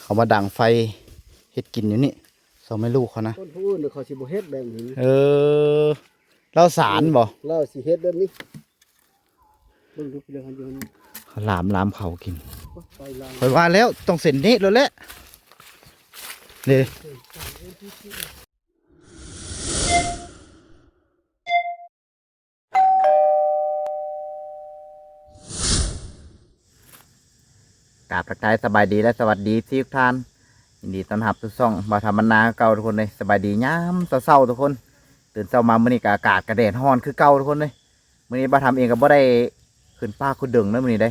ເຂົາມາດັງໄຟເຮັດກິນຢູ່ນີ້ ສອງແມ່ລູກເຂົານະ. ຄົນຜູ້ອື່ນເຂົາຊິບໍ່ເຮັດແບບນີ້. ເອີ ລາວສານບໍ່? ລາວຊິເຮັດແບບນີ້. ເບິ່ງດູເລື່ອງອັນຢູ່ຫັ້ນ ເຂົາລາມ ລາມເຂົາກິນ. ໂອ້ຍ ໄປລາມ ຂ້ອຍວ່າແລ້ວ ຕ້ອງເສັ້ນນີ້ໂລດແຫຼະ ເດ້. ກາບທັກທາຍສະບາຍດີ ແລະ ສະຫວັດດີທຸກທ່ານ. ຍິນດີຕ້ອນຮັບສູ່ຊ່ອງບ່າວທຳບ້ານນາຄືເກົ່າທຸກຄົນເລີຍ. ສະບາຍດີຍາມເຊົ້າໆທຸກຄົນ. ຕື່ນເຊົ້າມາມື້ນີ້ກໍອາກາດກໍແດດຮ້ອນຄືເກົ່າທຸກຄົນເລີຍ. ມື້ນີ້ບ່າວທຳເອງກໍບໍ່ໄດ້ຂຶ້ນປ່າຂຶ້ນດົງເນາະມື້ນີ້ເດ້.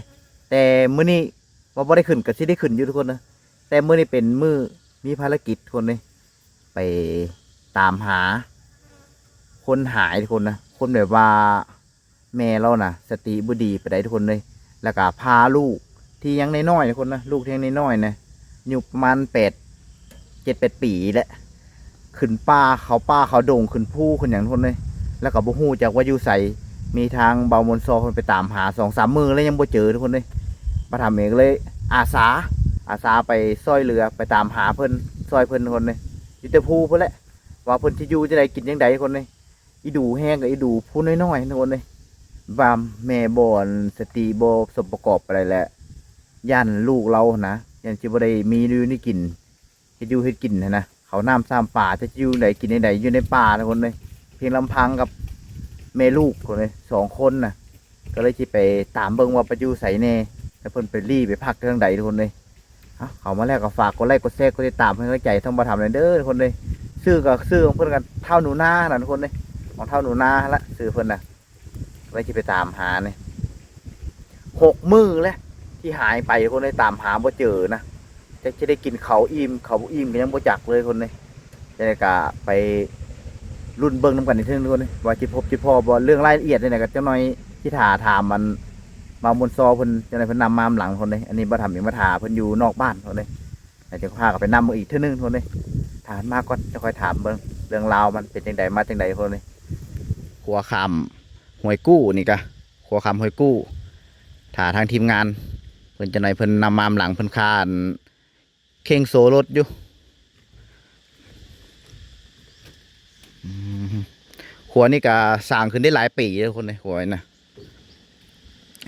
ແຕ່ມື້ນີ້ວ່າບໍ່ໄດ້ຂຶ້ນກໍຊິໄດ້ຂຶ້ນຢູ່ທຸກຄົນເນາະ. ແຕ່ມື້ນີ້ເປັນມື້ມີພາລະກິດທຸກຄົນເດ້ ໄປຕາມຫາຄົນຫາຍທຸກຄົນນະ. ຄົນແບບວ່າແມ່ລາວນະສະຕິບໍ່ດີປານໃດທຸກຄົນເດ້. ແລ້ວກໍພາລູກທີ່ຍັງນ້ອຍໆທຸກຄົນນະ ລູກທີ່ຍັງນ້ອຍໆນະ ອາຍຸປະມານແປດ ເຈັດແປດປີແຫຼະ ຂຶ້ນປ່າ ເຂົ້າປ່າເຂົ້າດົງ ຂຶ້ນພູຂຶ້ນຫຍັງທຸກຄົນເອີຍ. ແລ້ວກໍບໍ່ຮູ້ຈັກວ່າຢູ່ໃສ. ມີທາງບ່າວມົນຊໍເພິ່ນໄປຕາມຫາສອງສາມມື້ແລ້ວຍັງບໍ່ເຈີທຸກຄົນເອີຍ. ບ່າວທຳເອງກໍເລີຍອາສາ ອາສາໄປຊ່ອຍເຫຼືອ ໄປຕາມຫາເພິ່ນ ຊ່ອຍເພິ່ນທຸກຄົນເອີຍ. ຢູ່ແຕ່ພູພຸ້ນແຫຼະ ວ່າເພິ່ນຊິຢູ່ຈັ່ງໃດກິນຈັ່ງໃດທຸກຄົນເອີຍ. ອີດູແຮງກໍອີດູຜູ້ນ້ອຍໆທຸກຄົນເອີຍ. ວ່າແມ່ບໍ່ ອັນ ສະຕິບໍ່ສົມປະກອບປານໃດແຫຼະ ຢ້ານລູກລາວຫັ້ນນະ ຢ້ານຊິບໍ່ໄດ້ມີຢູ່ໃນກິນ ເຮັດຢູ່ເຮັດກິນຫັ້ນນະ. ເຂົ້ານ້ຳຊາມປາ ຈະຢູ່ໃດກິນໃດ ຢູ່ໃນປ່ານະຄົນເອີຍ. ພຽງລຳພັງກັບແມ່ລູກຄົນເອີຍ ສອງຄົນນະ. ກໍເລີຍຊິໄປຕາມເບິ່ງວ່າໄປຢູ່ໃສແດ່ ແລ້ວເພິ່ນໄປລີ້ໄປພັກທາງໃດທຸກຄົນເອີຍ. ເອົາ ເຂົ້າມາແລ້ວກໍຝາກກົດໄລກົດແຊ ກົດຕິດຕາມ ເປັນກຳລັງໃຈຊ່ອງບ່າວທຳແດ່ເດີທຸກຄົນເດີ. ຊື່ກໍຊື່ຂອງເພິ່ນກໍທ້າວໜູນາຫັ້ນນະທຸກຄົນເດີ ຂອງທ້າວໜູນາຫັ້ນລະຊື່ເພິ່ນນະ. ໄວ້ຊິໄປຕາມຫານີ້ ຫົກມື້ແລ້ວທີ່ຫາຍໄປ ຄົນໄດ້ຕາມຫາບໍ່ເຈີນະ. ຈັກຊິໄດ້ກິນເຂົ້າອີ່ມ ເຂົ້າບໍ່ອີ່ມກໍຍັງບໍ່ຈັກເລີຍຄົນເດ້. ຈັ່ງໃດກໍໄປລຸ້ນເບິ່ງນຳກັນອີກເທື່ອໜຶ່ງທຸກຄົນເດ້ ວ່າຊິພົບຊິພໍ້ບໍ່. ເລື່ອງລາຍລະອຽດນີ້ນະ ກໍຈັກໜ່ອຍຊິຖ້າຖາມອັນບ່າວມົນຊໍເພິ່ນ ຈັ່ງໃດເພິ່ນນຳມານຳຫຼັງຄົນເດ້. ອັນນີ້ບ່າວທຳເອງມາຖ້າເພິ່ນຢູ່ນອກບ້ານຄົນເດ້. ແລ້ວຈະພາກັນໄປນຳເບິ່ງອີກເທື່ອໜຶ່ງທຸກຄົນເດ້. ຖ້າມາກ່ອນຈະຄ່ອຍຖາມເບິ່ງເລື່ອງລາວມັນເປັນຈັ່ງໃດມາຈັ່ງໃດທຸກຄົນເດ້. ຂົວຂ້າມຫ້ວຍກູ້ນີ້ກະ ຂົວຂ້າມຫ້ວຍກູ້ ຖ້າທາງທີມງານເພິ່ນຈັກໜ່ອຍເພິ່ນນຳມານຳຫຼັງ ເພິ່ນຄານເຄັ່ງໂຊລົດຢູ່. ອືມ ຂົວນີ້ກະສ້າງຂຶ້ນໄດ້ຫຼາຍປີແລ້ວຄົນເດ້ ຂົວນີ້ນະ.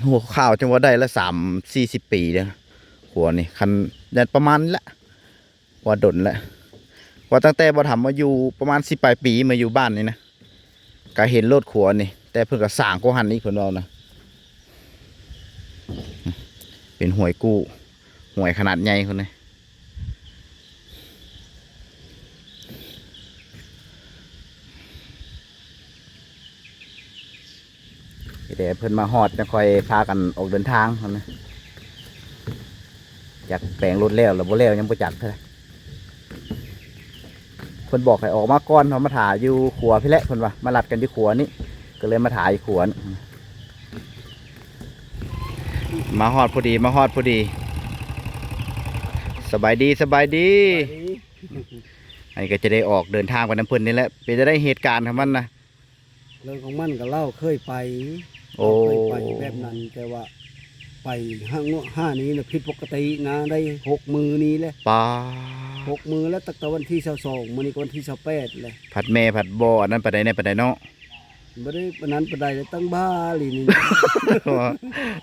ຫົວຂ່າວຈັ່ງວ່າໄດ້ລະສາມສີ່ສິບປີແລ້ວ ຂົວນີ້ ຄັນ ແມ່ນປະມານນີ້ແຫຼະ ວ່າດົນແລ້ວ ວ່າຕັ້ງແຕ່ບໍ່ທຳມາຢູ່ປະມານສິບປາຍປີ ມາຢູ່ບ້ານນີ້ນະ ກະເຫັນໂລດຂົວນີ້ ແຕ່ເພິ່ນກະສ້າງກວ່າຫັ້ນອີກ ເພິ່ນເວົ້ານະ. ເປັນຫ້ວຍກູ້ ຫ້ວຍຂະໜາດໃຫຍ່ພຸ້ນເດ້. ແຕ່ເພິ່ນມາຮອດ ຈັ່ງຄ່ອຍພາກັນອອກເດີນທາງຫັ້ນນະ. ຈັກແປງລົດແລ້ວ ຫຼື ບໍ່ແລ້ວ ຍັງບໍ່ຈັກເທື່ອ. ເພິ່ນບອກໃຫ້ອອກມາກ່ອນ ເຮົາມາຖ້າຢູ່ຂົວພີ້ແຫຼະ ເພິ່ນວ່າ ມາລັດກັນຢູ່ຂົວນີ້ ກໍເລີຍມາຖ້າຢູ່ຂົວນີ້. ມາຮອດພໍດີ ມາຮອດພໍດີ. ສະບາຍດີ ສະບາຍດີ. ສະບາຍດີ. ອັນນີ້ກໍຈະໄດ້ອອກເດີນທາງໄປນຳເພິ່ນນີ້ແຫຼະ. ເປັນຈັ່ງໃດເຫດການຂອງມັນນະ? ເລື່ອງຂອງມັນກໍລາວເຄີຍໄປ ໂອ້ ເຮົາເຄີຍໄປແບບນັ້ນ ແຕ່ວ່າໄປຫ້າງ ຫ້ານີ້ນະ ຜິດປົກກະຕິນະ ໄດ້ຫົກມື້ນີ້ແຫຼະ. ປາ ຫົກມື້ແລ້ວ ຕັ້ງແຕ່ວັນທີຊາວສອງ ມື້ນີ້ກໍວັນທີຊາວແປດແລ້ວ. ພັດແມ່ພັດບໍ່ອັນນັ້ນປານໃດແດ່ປານໃດເນາະ. ບໍ່ໄດ້ປານນັ້ນປານໃດ ແລ້ວຕັ້ງບ້າອີ່ຫຼີນີ້.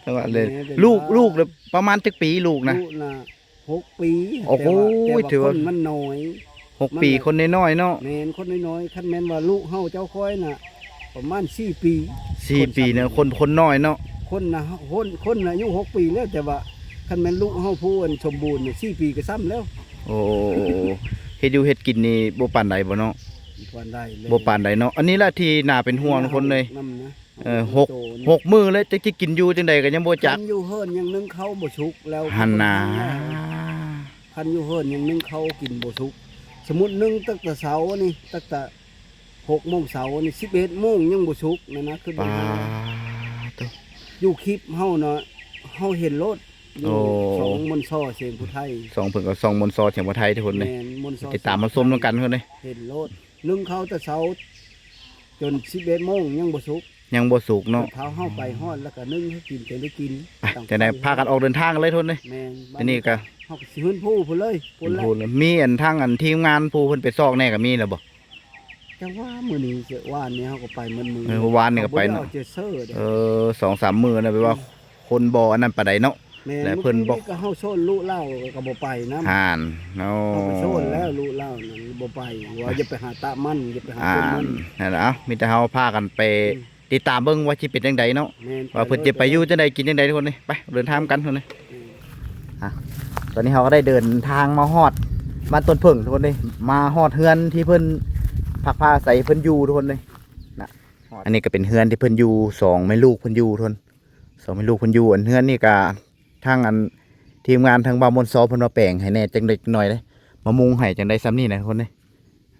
ແຕ່ວ່າເລີຍ ແມ່ເປັນ ລູກ ບ້າ ລູກລະປະມານຈັກປີລູກນະ? ລູກນະ ຫົກປີ. ໂອ້ໂຫ ແຕ່ວ່າ ແຕ່ວ່າ ຖືວ່າຄົນມັນນ້ອຍ ຫົກປີ ມັນນະ ຄົນນ້ອຍໆເນາະ. ແມ່ນ ຄົນນ້ອຍໆ. ຄັນແມ່ນວ່າລູກເຮົາເຈົ້າຂ້ອຍນະ ປະມານສີ່ປີ ສີ່ປີນະ. ຄົນ ຄົນນ້ອຍເນາະ ຄົນນະ ຄົນ ຄົນນະອາຍຸຫົກປີແລ້ວ. ແຕ່ວ່າຄັນແມ່ນລູກເຮົາຜູ້ອັນສົມບູນນະ ສີ່ປີກໍຊ່ຳແລ້ວ. ໂອ້ ເຮັດຢູ່ເຮັດກິນນີ້ບໍ່ປານໃດບໍ່ເນາະ? ບໍ່ປານໃດເລີຍ ບໍ່ປານໃດເນາະ. ອັນນີ້ລະທີ່ໜ້າເປັນຫ່ວງຄົນເລີຍ. ເອີ ຫົກ ຫົກມື້ແລ້ວ ຈັກຊິກິນຢູ່ຈັ່ງໃດກໍຍັງບໍ່ຈັກ. ຄັນຢູ່ເຮືອນຍັງໜຶ້ງເຂົ້າບໍ່ສຸກແລ້ວ ຫັ້ນນະ. ຄັນຢູ່ເຮືອນຍັງໜຶ້ງເຂົ້າກິນບໍ່ສຸກ. ສົມມຸດໜຶ້ງຕັ້ງແຕ່ເຊົ້ານີ້ ຕັ້ງແຕ່ຫົກໂມງເຊົ້ານີ້ ສິບເອັດໂມງຍັງບໍ່ສຸກນັ້ນນະ. ຄື ປາໂຕ ຢູ່ຄລິບເຮົານະ ເຮົາເຫັນໂລດ. ຢູ່ ໂອ້ ຊ່ອງມົນຊໍສຽງຜູ້ໄທ ຊ່ອງເພິ່ນກໍຊ່ອງມົນຊໍສຽງຜູ້ໄທທຸກຄົນເດ້. ແມ່ນ ມົນຊໍ ຕິດຕາມມາຊົມນຳກັນເພິ່ນເດ້. ເຫັນໂລດ ໜຶ້ງເຂົ້າແຕ່ເຊົ້າ ຈົນສິບເອັດໂມງຍັງບໍ່ສຸກ ຍັງບໍ່ສຸກເນາະ. ເຂົາເຮົາໄປຮອດແລ້ວກໍໜຶ້ງໃຫ້ກິນ ຈັ່ງໄດ້ກິນ. ຈັ່ງໃດພາກັນອອກເດີນທາງກັນເລີຍທຸກຄົນເດ້. ແມ່ນ ອັນນີ້ກໍ ເຮົາກໍຊິເຮືອນຜູ້ພຸ້ນເລີຍ ເປັນຜູ້ລະ ມີອັນທາງອັນທີມງານຜູ້ເພິ່ນໄປຊອກແດ່ກໍມີແລ້ວບໍ່? ຈັງວ່າມື້ນີ້ ວານນີ້ເຮົາກໍໄປໝົດມື້ ເອີ ວານນີ້ກໍໄປເນາະ ເຮົາບໍ່ໄດ້ເອົາໃຈເຊີເດ້. ເອີ ສອງສາມມື້ນະ ແບບວ່າ ອືມ ຄົນບໍ່ອັນນັ້ນປານໃດເນາະ. ແມ່ນ ແລະເພິ່ນບໍ່ ມື້ກີ້ນີ້ກໍເຮົາໂຊນລູກລາວກໍບໍ່ໄປນຳ ຫັ້ນເນາະ ເຮົາກໍໂຊນແລ້ວລູກລາວນັ້ນບໍ່ໄປ ວ່າຢ່າໄປຫາຕະມັນ ຢ່າໄປຫາຕົ້ນມັນ ຫັ້ນລະ. ເອົາ ມີແຕ່ເຮົາພາກັນໄປ ອືມ ຕິດຕາມເບິ່ງວ່າຊິເປັນຈັ່ງໃດເນາະ ແມ່ນ ວ່າເພິ່ນຈະໄປຢູ່ຈັ່ງໃດ ກິນຈັ່ງໃດ ທຸກຄົນເດ້. ໄປ ເດີນທາງກັນ ທຸກຄົນເດ້. ອືມ ອ່ະ ຕອນນີ້ເຮົາກໍໄດ້ເດີນທາງມາຮອດບ້ານຕົ້ນເຜິ້ງ ທຸກຄົນເດ້ ມາຮອດເຮືອນທີ່ເພິ່ນພັກພາອາໄສ ເພິ່ນຢູ່ ທຸກຄົນເດ້ນະ. ອັນນີ້ກໍເປັນເຮືອນທີ່ເພິ່ນຢູ່ ສອງແມ່ລູກເພິ່ນຢູ່ ທຸກຄົນ ສອງແມ່ລູກເພິ່ນຢູ່. ອັນເຮືອນນີ້ກໍທາງອັນທີມງານທາງບ່າວມ່ວນຊອເພິ່ນມາແປງໃຫ້ແດ່ຈັກເລັກໜ້ອຍເດ້ ມາມຸງໃຫ້ຈັ່ງໃດສ່ຳນີ້ນະ ທຸກຄົນເດ້.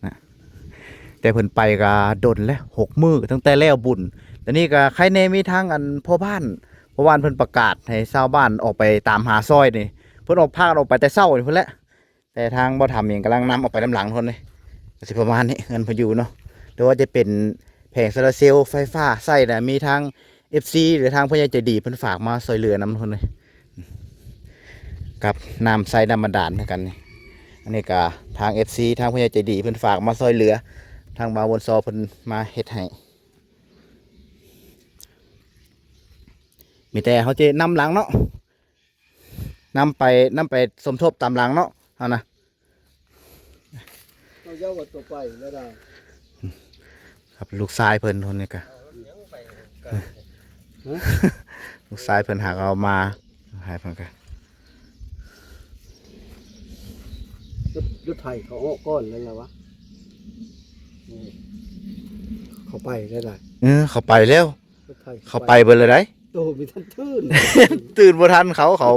ນະ ແຕ່ເພິ່ນໄປກໍດົນແລ້ວ ຫົກມື້ ຕັ້ງແຕ່ແລ້ວບຸນ. ຕອນນີ້ກໍໃຄແນ່ມີທາງອັນພໍ່ບ້ານ ພໍ່ບ້ານເພິ່ນປະກາດໃຫ້ຊາວບ້ານອອກໄປຕາມຫາຊ່ອຍນີ້ ເພິ່ນອອກ ພາກັນອອກໄປແຕ່ເຊົ້ານີ້ພຸ້ນແຫຼະ. ແຕ່ທາງບໍ່ທຳເອງກຳລັງນຳອອກໄປນຳຫຼັງພຸ້ນເດ້. ກໍຊິປະມານນີ້ ເຮືອນເພິ່ນຢູ່ເນາະ ຫຼືວ່າຈະເປັນແຜງໂຊລາເຊວ ໄຟຟ້າໃຊ້ນະ ມີທາງເອັຟຊີ ຫຼືທາງຜູ້ໃຫຍ່ໃຈດີເພິ່ນຝາກມາຊ່ວຍເຫຼືອນຳພຸ້ນເດ້. ກັບນ້ຳໃຊ້ນ້ຳບາດານຄືກັນນີ້. ອັນນີ້ກໍທາງເອັຟຊີ ທາງຜູ້ໃຫຍ່ໃຈດີເພິ່ນຝາກມາຊ່ວຍເຫຼືອ ທາງບ່າວມ່ວນຊອເພິ່ນມາເຮັດໃຫ້. ມີແຕ່ເຮົາຈະນຳຫຼັງເນາະ ນຳໄປ ນຳໄປສົມທົບຕາມຫຼັງເນາະ ເຮົານະ. ເຈົ້າເວົ້າວ່າຕົວໄປແລ້ວດາ ກັບລູກຊາຍເພິ່ນຄົນນີ້ກະ ລູກຊາຍເພິ່ນຫາເອົາມາໃຫ້ເພິ່ນກະ ລົດ ລົດໄຖເຂົາອອກກ່ອນແລ້ວລະວະ ເຂົາໄປແລ້ວດາ. ເອີ ເຂົາໄປແລ້ວ ລົດໄຖ ເຂົາໄປເບິດແລ້ວໃດ໋. ໂຕມີທັນຕື່ນ ຕື່ນບໍ່ທັນເຂົາ ເຂົາ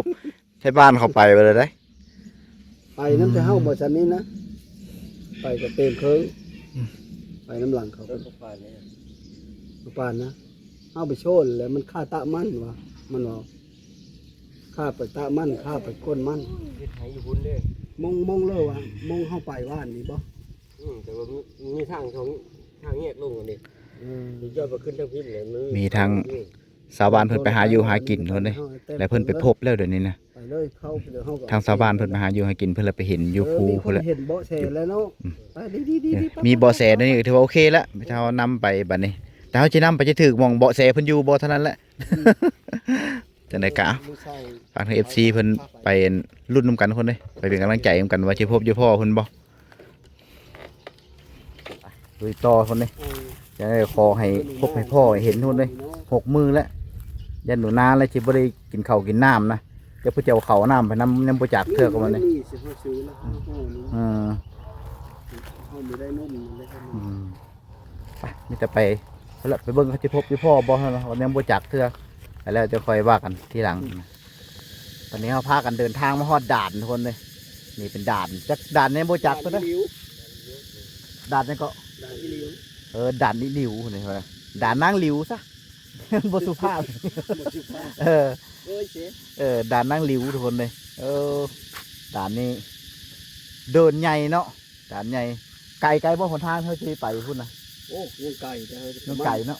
ໄທບ້ານເຂົາໄປເບິດແລ້ວໃດ໋. ໄປນຳແຕ່ເຮົາບໍ່ຊັ້ນນີ້ນະ ໄປກໍເຕັມເຄິ່ງ ອືມ ໄປນຳຫຼັງເຂົາ ເຂົາປານນະ ເຮົາໄປໂຊນແລ້ວມັນຄາຕະມັນວ່າ ມັນເວົ້າ ຄາໄປຕະມັນ ຄາໄປກົ້ນມັນ ເຮັດໄຮ່ຢູ່ພຸ້ນເດ້. ມົງ ມົງເລີວ່າ ມົງເຮົາໄປວານນີ້ບໍ່? ອືມ ແຕ່ວ່າມີ ມີທາງ ທາງແຍກລົງອັນນີ້ ເອີ ເຈົ້າໄປຂຶ້ນທາງພີ້ແຫຼະ ມີທາງ ຊາວບ້ານເພິ່ນໄປຫາຢູ່ຫາກິນເພິ່ນເດ້ ແລະເພິ່ນໄປພົບແລ້ວດຽວນີ້ນະ ທາງຊາວບ້ານເພິ່ນໄປຫາຢູ່ຫາກິນ ເພິ່ນລະໄປເຫັນຢູ່ພູພຸ້ນແຫຼະ ເອີ ມີເບາະແສແນວນີ້ກໍຖືວ່າໂອເຄລະ ເຮົານຳໄປບັດນີ້ ແຕ່ເຮົາຊິນຳໄປຈະຖືກໝ່ອງເບາະແສເພິ່ນຢູ່ບໍ່ເທົ່ານັ້ນແຫຼະ. ອືມ ຈັ່ງໃດກະ ຝາກທາງເອັຟຊີເພິ່ນໄປລຸ້ນນຳກັນຄົນເດ້ ໄປເປັນກຳລັງໃຈນຳກັນວ່າຊິພົບຢູ່ພໍ້ເພິ່ນບໍ່. ລຸຍຕໍ່ພຸ້ນເດ້ ເອີ ຈັ່ງໃດຂໍໃຫ້ພົບໃຫ້ພໍ້ໃຫ້ເຫັນພຸ້ນເດ້ ຫົກມື້ແລ້ວ ຢ້ານໜູນາແລ້ວຊິບໍ່ໄດ້ກິນເຂົ້າກິນນ້ຳນະ ຈັກເພິ່ນຈະເອົາເຂົ້າເອົານ້ຳໄປນຳ ຍັງບໍ່ຈັກເທື່ອກໍວ່ານີ້ ອືມ ເຮົາບໍ່ໄດ້ນົມ ອືມ ໄປ ມີແຕ່ໄປ ໄປເບິ່ງເຂົາຊິພົບຢູ່ພໍ້ບໍ່ ເຮົານະ ຍັງບໍ່ຈັກເທື່ອ ໄປແລ້ວຈະຄ່ອຍວ່າກັນທີຫຼັງ. ອືມ ຕອນນີ້ເຮົາພາກັນເດີນທາງມາຮອດດ່ານທຸກຄົນເລີຍ ນີ້ເປັນດ່ານ ຈັກດ່ານຫຍັງບໍ່ຈັກເພິ່ນເດີ ດ່ານອີ່ຫລີ ດ່ານຫຍັງເກາະ ດ່ານອີ່ຫຼິວ ເອີ ດ່ານອີ່ຫຼິວພຸ້ນເດ້ ດ່ານນາງຫຼິວຊະ ບໍ່ສຸພາບ ບໍ່ສຸພາບ ເອີ ໂອ້ຍເສ ເອີ ດ່ານນາງຫຼິວທຸກຄົນເລີຍ ເອີ ດ່ານນີ້ເດີນໃຫຍ່ເນາະ ດ່ານໃຫຍ່ ໄກ ໄກບໍ່ຫົນທາງເຮົາຊິໄປພຸ້ນນະ? ໂອ້ ຍັງໄກ ແຕ່ເຮົາ ຍັງໄກເນາະ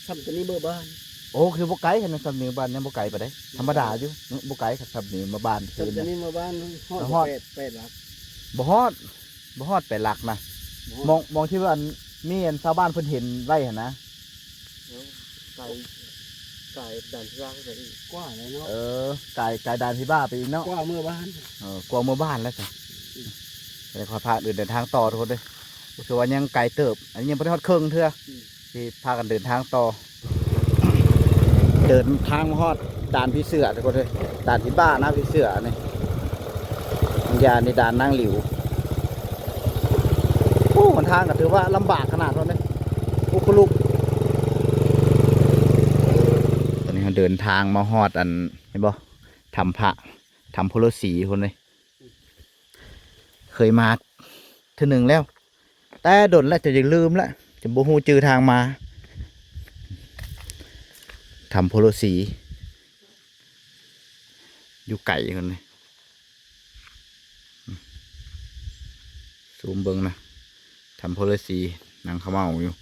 ຊ່ຳແຕ່ນີ້ເມືອບ້ານ ໂອ້ ຄືບໍ່ໄກ ຄັນຊ່ຳນີ້ເມືອບ້ານຍັງບໍ່ໄກປານໃດ ອືມ ທຳມະດາຢູ່ ບໍ່ໄກ ຄັນຊ່ຳນີ້ເມືອບ້ານ ຊ່ຳແຕ່ນີ້ເມືອບ້ານຮອດ ຮອດ ແປດ ແປດຫຼັກ ບໍ່ຮອດ ບໍ່ຮອດແປດຫຼັກນະ ບໍ່ຮອດ ໝ່ອງ ໝ່ອງທີ່ວ່າອັນ ມີອັນຊາວບ້ານເພິ່ນເຫັນໄວ້ຫັ້ນນະ ເອີ ໄກ ກາຍດ່ານທີ່ວ່າໄປອີກ ກວ່າແລ້ວເນາະ ເອີ ກາຍ ກາຍດ່ານທີ່ວ່າໄປອີກເນາະ ກວ່າເມືອບ້ານ ເອີ ກວ່າເມືອບ້ານແລ້ວຊະ ອືມ ກໍໄດ້ຂໍພາເດີນທາງຕໍ່ທຸກຄົນເດີ ຮູ້ສຶກວ່າຍັງໄກເຕີບ ອັນນີ້ຍັງບໍ່ໄດ້ຮອດເຄິ່ງເທື່ອ ອືມ ຊິພາກັນເດີນທາງຕໍ່ ເດີນທາງມາຮອດດ່ານຜີເສືອທຸກຄົນເອີຍ ດ່ານຜີບ້ານະຜີເສືອນີ້ ບາງຢ່າງນີ້ດ່ານນາງຫຼິວ ໂອ້ ຫົນທາງກໍຖືວ່າລຳບາກຂະໜາດພຸ້ນເດ້ ອຸຄຸລຸກ ຕອນນີ້ເຮົາເດີນທາງມາຮອດອັນ ເຫັນບໍ່ ຖ້ຳພະ ຖ້ຳໂພລະສີພຸ້ນເດ້ ເຄີຍມາເທື່ອໜຶ່ງແລ້ວ ແຕ່ດົນແລ້ວ ຈົນຢາກລືມແລ້ວ ຈົນບໍ່ຮູ້ຈື່ທາງມາ ຖ້ຳໂພລະສີ ຢູ່ໄກພຸ້ນເດ້ ຊູມເບິ່ງນະ ຖ້ຳໂພລະສີ ນັ່ງຂະເໝົາຢູ່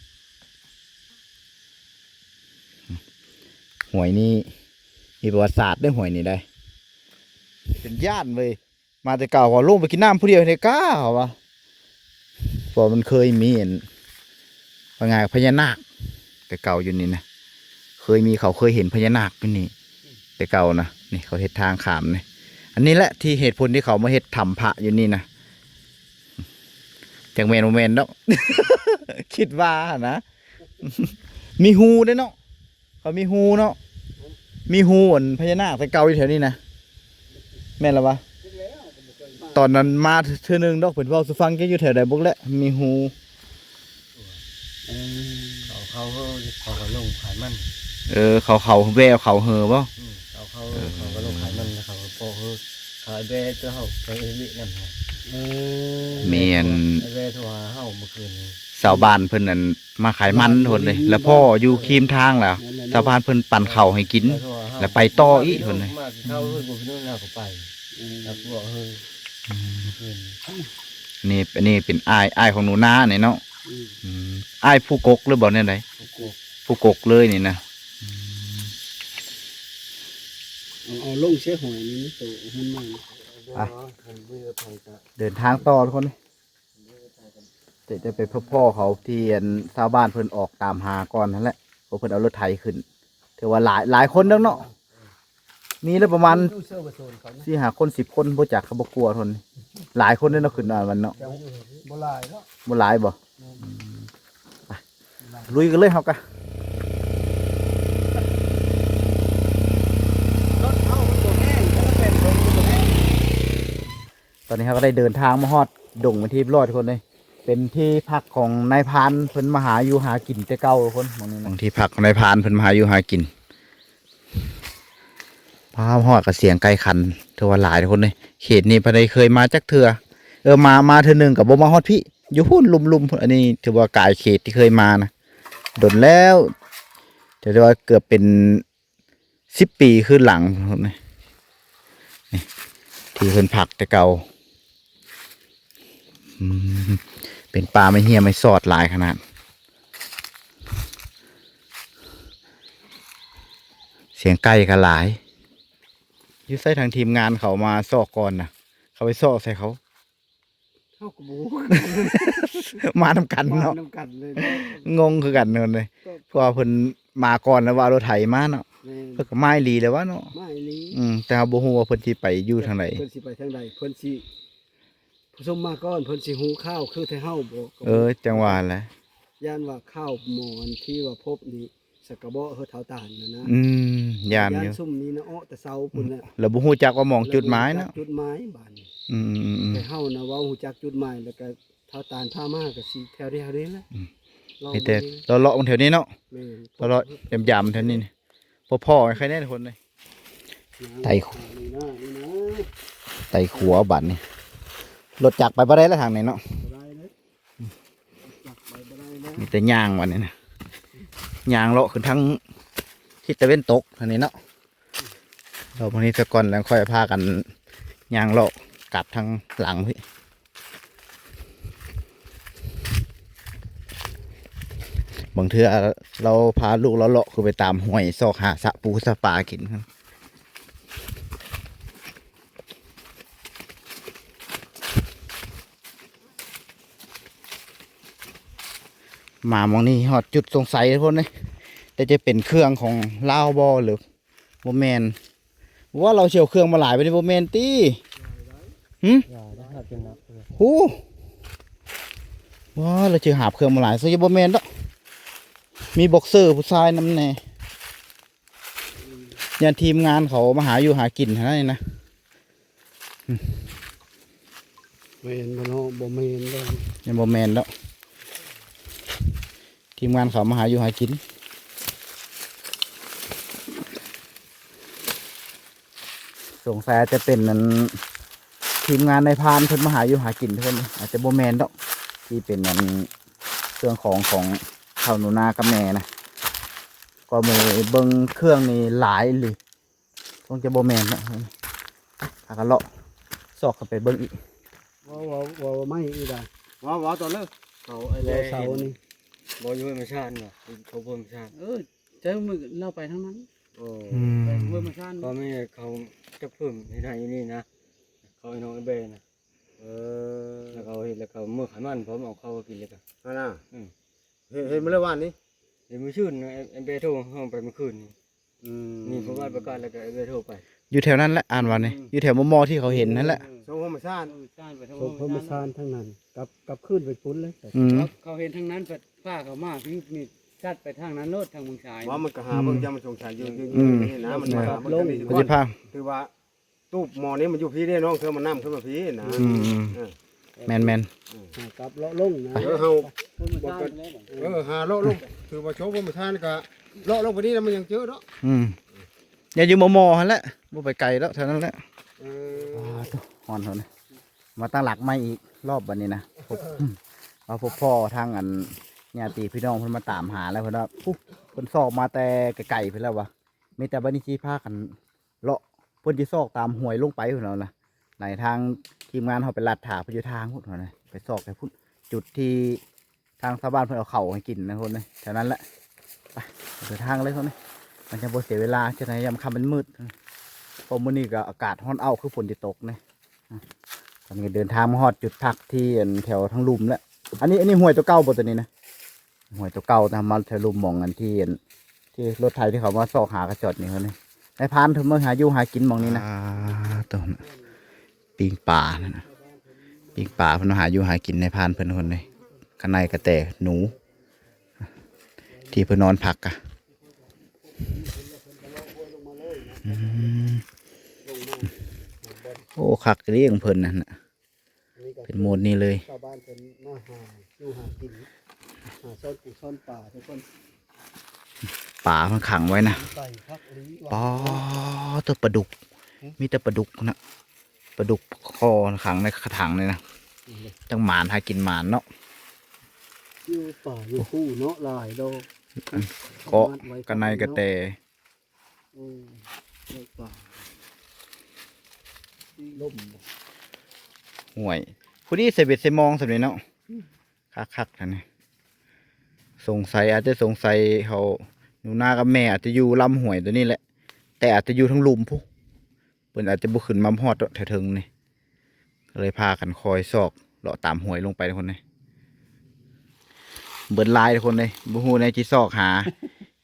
ຫ້ວຍນີ້ມີປະຫວັດສາດເດ້ ຫ້ວຍນີ້ໄດ໋ ເປັນ ຢ້ານເວີຍ ມາແຕ່ເກົ່າ ເຂົາລົງໄປກິນນ້ຳຜູ້ດຽວໃນກ້າ ເຂົາວ່າ ເພາະມັນເຄີຍມີອັນ ວ່າງ່າຍພະຍານາກ ແຕ່ເກົ່າຢູ່ນີ້ນະ ເຄີຍມີ ເຂົາເຄີຍເຫັນພະຍານາກຢູ່ນີ້ ແຕ່ເກົ່ານະ. ນີ້ເຂົາເຮັດທາງຂ້າມນີ້ ອັນນີ້ແຫຼະທີ່ເຫດຜົນທີ່ເຂົາມາເຮັດຖ້ຳພະຢູ່ນີ້ນະ ຈັກແມ່ນບໍ່ແມ່ນດອກ ຄິດວ່າຫັ້ນນະ ມີຮູເດ້ເນາະ ເຂົາມີຮູເນາະ ມີຮູອັນພະຍານາກແຕ່ເກົ່າຢູ່ແຖວນີ້ນະ ແມ່ນລະວະ? ຕອນນັ້ນມາເທື່ອໜຶ່ງດອກ ເພິ່ນເວົ້າສູ່ຟັງ ແກຢູ່ແຖວໃດບໍ່ແຫຼະ ມີຮູ ເອີ ເຂົາ ເຂົາ ເຂົາກໍລົງຂາຍມັນ ເອີ ເຂົາ ເຂົາແວ່ເຂົາເຫີບໍ່? ອືມ ເຂົາ ເຂົາ ເອີ ເຂົາກໍລົງຂາຍມັນ ແລ້ວເຂົາກໍເປາະເຫີ ຂາຍແວ່ຕົວເຮົາໄປເວະນຳ ເອີ ແມ່ນ ແວ່ໂທຫາເຮົາມື້ຄືນນີ້ ຊາວບ້ານເພິ່ນນັ້ນມາຂາຍມັນພຸ້ນເດ້ ແລ້ວພໍ້ຢູ່ຄີມທາງລະ ຊາວບ້ານເພິ່ນປັ່ນເຂົ້າໃຫ້ກິນ ແລ້ວໄປຕໍ່ອີກພຸ້ນເດ້ ມາກິນເຂົ້າເຮືອນຜູ້ນັ້ນແລ້ວກໍໄປ ອືມ ແລ້ວພວກເຮີ ອືມ ຄືນນີ້ ນີ້ ອັນນີ້ເປັນອ້າຍ ອ້າຍຂອງໜູນານີ້ເນາະ ອືມ ອືມ ອ້າຍຜູ້ກົກຫຼືບໍ່ແນວໃດ? ຜູ້ກົກ ຜູ້ກົກເລີຍນີ້ນະ ອືມ ເອົາ ເອົາລົງເສຍຫອຍນີ້ ໂຕມັນມາ ໄປ ເດີນທາງຕໍ່ທຸກຄົນ ຈະ ຈະໄປພໍ້ເຂົາທີ່ອັນຊາວບ້ານເພິ່ນອອກຕາມຫາກ່ອນຫັ້ນແຫຼະ ເພາະເພິ່ນເອົາລົດໄຖຂຶ້ນ ຖືວ່າຫຼາຍ ຫຼາຍຄົນເດີເນາະ ມີແລ້ວປະມານສີ່ຫ້າຄົນ ສິບຄົນ ບໍ່ຈັກ ເຂົາບໍ່ກົວຄົນ ຫຼາຍຄົນເດ້ເນາະ ຂຶ້ນອັນນັ້ນເນາະ ແຕ່ບໍ່ຫຼາຍເນາະ ບໍ່ຫຼາຍບໍ່? ແມ່ນ ອືມ ໄປ ລຸຍກັນເລີຍເຮົາກະ ລົດເຮົາມັນບໍ່ແຮງ ຄັນແມ່ນລົດມັນບໍ່ແຮງ. ຕອນນີ້ເຮົາກໍໄດ້ເດີນທາງມາຮອດດົງເປັນທີ່ຮຽບຮ້ອຍທຸກຄົນເລີຍ ເປັນທີ່ພັກຂອງນາຍພານເພິ່ນມາຫາຢູ່ຫາກິນແຕ່ເກົ່າທຸກຄົນ ໝ່ອງນີ້ນະ ທີ່ພັກຂອງນາຍພານເພິ່ນມາຫາຢູ່ຫາກິນ ພາມາຮອດກໍສຽງໄກ່ຂັນ ຖືວ່າຫຼາຍທຸກຄົນເລີຍ ເຂດນີ້ບໍ່ໄດ້ເຄີຍມາຈັກເທື່ອ ເອີ ມາ ມາເທື່ອໜຶ່ງກໍບໍ່ມາຮອດພີ້ ຢູ່ພຸ້ນລຸ່ມໆ ອັນນີ້ຖືວ່າກາຍເຂດທີ່ເຄີຍມານະ ດົນແລ້ວ ຖືວ່າເກືອບເປັນ ສິບປີຄືນຫຼັງພຸ້ນນີ້ ນີ້ທີ່ເພິ່ນພັກແຕ່ເກົ່າ ອືມ ເປັນປ່າໄມ້ເຮ້ຍໄມ້ສອດຫຼາຍຂະໜາດ ສຽງໄກ່ກໍຫຼາຍ ຢູ່ໃສ ທາງທີມງານເຂົາມາຊອກກ່ອນນະ ເຂົາໄປຊອກໃສ່ເຂົາ ເຮົາກໍບໍ່ຮູ້ ມານຳກັນເນາະ ມານຳກັນເລີຍເນາະ ງົງຄືກັນເນາະ ກໍ ເພາະວ່າເພິ່ນມາກ່ອນແລ້ວວ່າເອົາລົດໄຖມາເນາະ ແມ່ນ ເພິ່ນກໍມາອີ່ຫຼີແລ້ວວະເນາະ ມາອີ່ຫຼີ ອືມ ແຕ່ເຮົາບໍ່ຮູ້ວ່າເພິ່ນຊິໄປຢູ່ທາງໃດ ເພິ່ນຊິໄປທາງໃດ ເພິ່ນຊິປະຊຸມມາກ່ອນ ເພິ່ນຊິຮູ້ຂ່າວຄືແຕ່ເຮົາບໍ່ ກໍ ເອີ ຈັ່ງວ່າແຫຼະ ຢ້ານວ່າຂ່າວໝໍອັນທີ່ວ່າພົບນີ້ ສັກກະເບາະເຮີທ້າວຕານນັ້ນນະ ອືມ ຢ້ານຢູ່ ຢ້ານຊຸມນີ້ນະ ເອາະແຕ່ເຊົ້າພຸ້ນແຫຼະ ແລ້ວບໍ່ຮູ້ຈັກວ່າໝ່ອງຈຸດໝາຍເນາະ ແລ້ວບໍ່ຮູ້ຈັກຈຸດໝາຍບາດນີ້ ອືມໆໆໆ ແຕ່ເຮົານະເວົ້າຮູ້ຈັກຈຸດໝາຍ ແລ້ວກະທ້າວຕານພາມາກະຊິແຖວດຽວນີ້ແຫຼະ ອືມ ເລາະ ມີແຕ່ເລາະໆແຖວນີ້ເນາະ ແມ່ນ ເລາະໆຢາມໆແຖວນີ້ ພໍ້ໆໃຄແນ່ຄົນນີ້ ໄຕ່ ນີ້ນະ ນີ້ນະ ໄຕ່ຂົວບາດນີ້ ລົດຈັກໄປບໍ່ໄດ້ແລ້ວທາງນີ້ເນາະ ບໍ່ໄດ້ເລີຍ ມີແຕ່ຍ່າງບັດນີ້ນະ ຍ່າງເລາະຂຶ້ນທາງທິດຕາເວັນຕົກຫັ້ນນີ້ເນາະ ເລາະໝ່ອງນີ້ຊະກ່ອນ ແລ້ວຄ່ອຍພາກັນຍ່າງເລາະກັບທາງຫຼັງພີ້ ບາງເທື່ອລາວພາລູກລາວເລາະ ຄືໄປຕາມຫ້ວຍ ຊອກຫາສະປູສະປາກິນ. ມາໝ່ອງນີ້ຮອດຈຸດສົງໄສພຸ້ນເດ້ ແຕ່ຈະເປັນເຄື່ອງຂອງລາວບໍ່ ຫຼືບໍ່ແມ່ນ? ວ່າລາວຊິເອົາເຄື່ອງມາຫຼາຍປານນີ້ ບໍ່ແມ່ນຕິ? ຫື? ໂອ້ ວ່າລາວຊິຫາບເຄື່ອງມາຫຼາຍ ຊິບໍ່ແມ່ນດອກ ມີບັອກເຊີຜູ້ຊາຍນຳແດ່. ຢ້ານທີມງານເຂົາມາຫາຢູ່ຫາກິນຫັ້ນນະ ແມ່ນບໍ່ເນາະ? ບໍ່ແມ່ນດອກ ຍັງບໍ່ແມ່ນດອກ ທີມງານເຂົາມາຫາຢູ່ຫາກິນ. ສົງໄສອາດຈະເປັນອັນ ທີມງານນາຍພານເພິ່ນມາຫາຢູ່ຫາກິນທຸກຄົນ ອາດຈະບໍ່ແມ່ນດອກ ທີ່ເປັນອັນ ເຄື່ອງຂອງຂອງເຖົ້າໜູນາກັບແມ່ນະ ກໍມື້ເບິ່ງເຄື່ອງນີ້ຫຼາຍອີ່ຫຼີ ຄົງຈະບໍ່ແມ່ນເນາະ ພາກັນເລາະຊອກເຂົ້າໄປເບິ່ງອີກ. ເວົ້າ ເວົ້າ ເວົ້າໄມ້ອີກດາ ເວົ້າ ເວົ້າຕໍ່ເລີຍ ເຂົາໄອ້ແລເສົານີ້ ບໍ່ຢູ່ເຮືອນມາຊານຫວາ ເຂົາເບິ່ງມາຊານ ເອີ ເຈົ້າມື້ລາວໄປທາງນັ້ນ ໂອ້ ອືມ ໄປເຮືອນມາຊານ ກໍແມ່ເຂົາຈັກເພີ່ມເຮັດໃຫ້ຢູ່ນີ້ນະ. ເຂົາໃຫ້ນ້ອງແອມແບນະ. ເອີ ແລ້ວເຂົາເຮັດ ແລ້ວເຂົາເມືອຂາຍມັນ ພ້ອມເອົາເຂົ້າມາກິນ ແລ້ວກໍ ຫັ້ນນະ. ອືມ ເຮັດ ເຮັດມື້ລະວານນີ້ ເຮັດມື້ຊືນນະ. ແອມ ແອມແບໂທເຮົາໄປມື້ຄືນນີ້. ອືມ ນີ້ເຂົາປະກາດ ປະກາດແລ້ວກໍແອມແບໂທໄປ. ຢູ່ແຖວນັ້ນແຫຼະ ອ່ານວ່ານີ້ ອືມ ຢູ່ແຖວມໍ່ໆທີ່ເຂົາເຫັນຫັ້ນແຫຼະ. ອືມ ສົງພົມມະຊານ ສົງພົມມະຊານທາງນັ້ນ ກັບ ກັບຄືນໄປພຸ້ນເລີຍ. ອືມ ເຂົາເຫັນທາງນັ້ນ ພາເຂົາມາພີ້ ນີ້ຕັດໄປທາງນັ້ນໂລດ ທາງເມືອງຊາຍ. ວ່າມັນກໍຫາເບິ່ງ ອືມ ຢ່າມັນສົງໄສຢູ່ ຢູ່ ອືມ ຢູ່ນີ້ນະ. ມັນ ເອີ ຫາເບິ່ງ ມັນກໍ ຈະພາ ຖືວ່າ ຕູບໝໍນີ້ມັນຢູ່ພີ້ເດ້ນ້ອງ ເທື່ອມັນນຳຂຶ້ນມາພີ້ນະ. ອືມ ເອີ ແມ່ນໆ ເອີ ຫາກັບເລາະລົງນະ. ເອີ ເຮົາ ເອີ ຫາເລາະລົງ ຖືວ່າໂຊງພົມມະຊານກໍເລາະລົງໄປນີ້ແລ້ວ ມັນຍັງເຈີເນາະ. ອືມ ຢ່າຢູ່ມໍ່ໆຫັ້ນແຫຼະ ບໍ່ໄປໄກແລ້ວ ແຖວນັ້ນແຫຼະ. ເອີ ອ່າ ໂທ້ ຮ້ອນ ຮ້ອນ ມາຕັ້ງຫຼັກໃໝ່ອີກລອບບັດນີ້ນະ. ພົບ ມາພົບພໍ້ທາງອັນ ຍາດຕິພີ່ນ້ອງເພິ່ນມາຕາມຫາແລ້ວ ເພິ່ນວ່າ ພຸ້ນ ເພິ່ນຊອກມາແຕ່ໄກໆພຸ້ນແລ້ວວ່າ ມີແຕ່ບັດນີ້ຊິພາກັນ ເລາະ ເພິ່ນຊິຊອກຕາມຫ້ວຍລົງໄປພຸ້ນແລ້ວນະ. ໃນທາງທີມງານເຮົາໄປລັດຖ້າເພິ່ນຢູ່ທາງພຸ້ນນະ ໄປຊອກໃຫ້ພຸ້ນ ຈຸດທີ່ທາງຊາວບ້ານເພິ່ນເອົາເຂົ້າໃຫ້ກິນນະຄົນເອີຍ. ແຖວນັ້ນແຫຼະ ໄປ ເດີນທາງເລີຍຄົນເອີຍ. ມັນຈະບໍ່ເສຍເວລາ ຈະໄດ້ຍາມຄ່ຳມັນມືດ ເພາະມື້ນີ້ກໍອາກາດຮ້ອນເອົ້າ ຄືຝົນຊິຕົກເນາະ. ຕອນນີ້ກໍເດີນທາງມາຮອດຈຸດພັກທີ່ ອັນ ແຖວທາງລຸ່ມແລ້ວ. ອັນນີ້ ອັນນີ້ຫ້ວຍຕົວເກົ່າບໍ່ ຕົວນີ້ນະ? ຫ້ວຍຕົວເກົ່ານະ ມາແຖວລຸ່ມໝ່ອງອັນທີ່ ອັນທີ່ລົດໄຖທີ່ເຂົາມາຊອກຫາກະຈອດນີ້ເພິ່ນນີ້. ນາຍພານເພິ່ນມາຫາຢູ່ຫາກິນໝ່ອງນີ້ນະ. ອ່າ ໂຕ ປີ້ງປານັ້ນນະ ປີ້ງປາເພິ່ນມາຫາຢູ່ຫາກິນ ນາຍພານເພິ່ນຄົນນີ້. ກະໄນກະແຕ ໜູ ທີ່ເພິ່ນນອນພັກກະ ອືມ ໂອ້ ຄັກອີ່ຫຼີຂອງເພິ່ນນັ້ນນະ. ເປັນໂໝດນີ້ເລີຍ ຊາວບ້ານເພິ່ນມາຫາຢູ່ຫາກິນ ຫາຊ້ອນປູຊ້ອນປາທຸກຄົນ. ປາມັນຂັງໄວ້ນະ ໄກ່ຄັກອີ່ຫຼີຫວາ. ປາ ໂທ້ ປາດຸກ ຫຶ ມີແຕ່ປາດຸກນະ ປາດຸກຄໍຂັງໃນກະຖັງນີ້ນະ. ອືມ ຈັ່ງໝານ ຫາກິນໝານເນາະ. ຢູ່ປ່າຢູ່ພູເນາະ ຫຼາຍດອກ ເກາະ ກະໄນກະແຕ. ໂອ້ ໄດ້ປາ ລົມ ຫ້ວຍ ພໍດີໃສ່ເບັດໃສ່ມອງສ່ຳນີ້ເນາະ. ອືມ ຄັກໆ ຫັ້ນນີ້. ສົງໄສ ອາດຈະສົງໄສເຂົາ ໜູນາກັບແມ່ອາດຈະຢູ່ລຳຫ້ວຍຕົວນີ້ແຫຼະ ແຕ່ອາດຈະຢູ່ທາງລຸ່ມພຸ້ນ ເພິ່ນອາດຈະບໍ່ຂຶ້ນມາຮອດດອກແຖວເທິງນີ້. ກໍເລີຍພາກັນຄອຍຊອກເລາະຕາມຫ້ວຍລົງໄປທຸກຄົນເອີຍ. ເບິດຫຼາຍທຸກຄົນເອີຍ ບໍ່ຮູ້ແນວຊິຊອກຫາ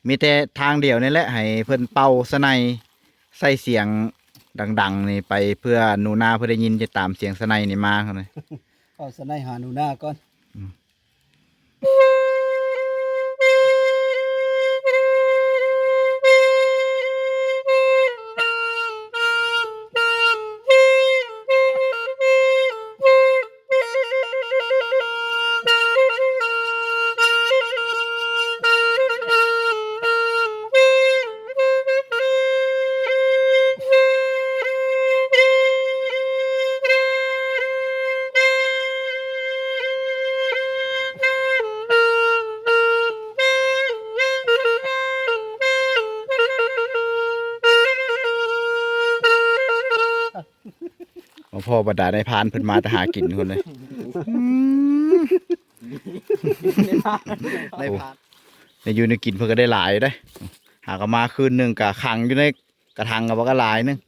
ມີແຕ່ທາງດຽວນີ້ແຫຼະ ໃຫ້ເພິ່ນເປົ່າສະໄນ ໃສ່ສຽງດັງໆນີ້ໄປ ເພື່ອໜູນາເພິ່ນໄດ້ຍິນ ຈະຕາມສຽງສະໄນນີ້ມາເທົ່ານັ້ນ. ເປົ່າສະໄນຫາໜູນາກ່ອນ. ອືມ. ມາພໍ້ບັນດານາຍພານເພິ່ນມາແຕ່ຫາກິນພຸ້ນເດ້. ອືມ ນາຍພານ ນາຍພານ ໂອ້ ແນວຢູ່ແນວກິນເພິ່ນກໍໄດ້ຫຼາຍເດ້. ຫາກໍມາຄືນໜຶ່ງກໍຂັງຢູ່ໃນກະຖັງກໍບໍ່ກໍຫຼາຍໜຶ່ງ.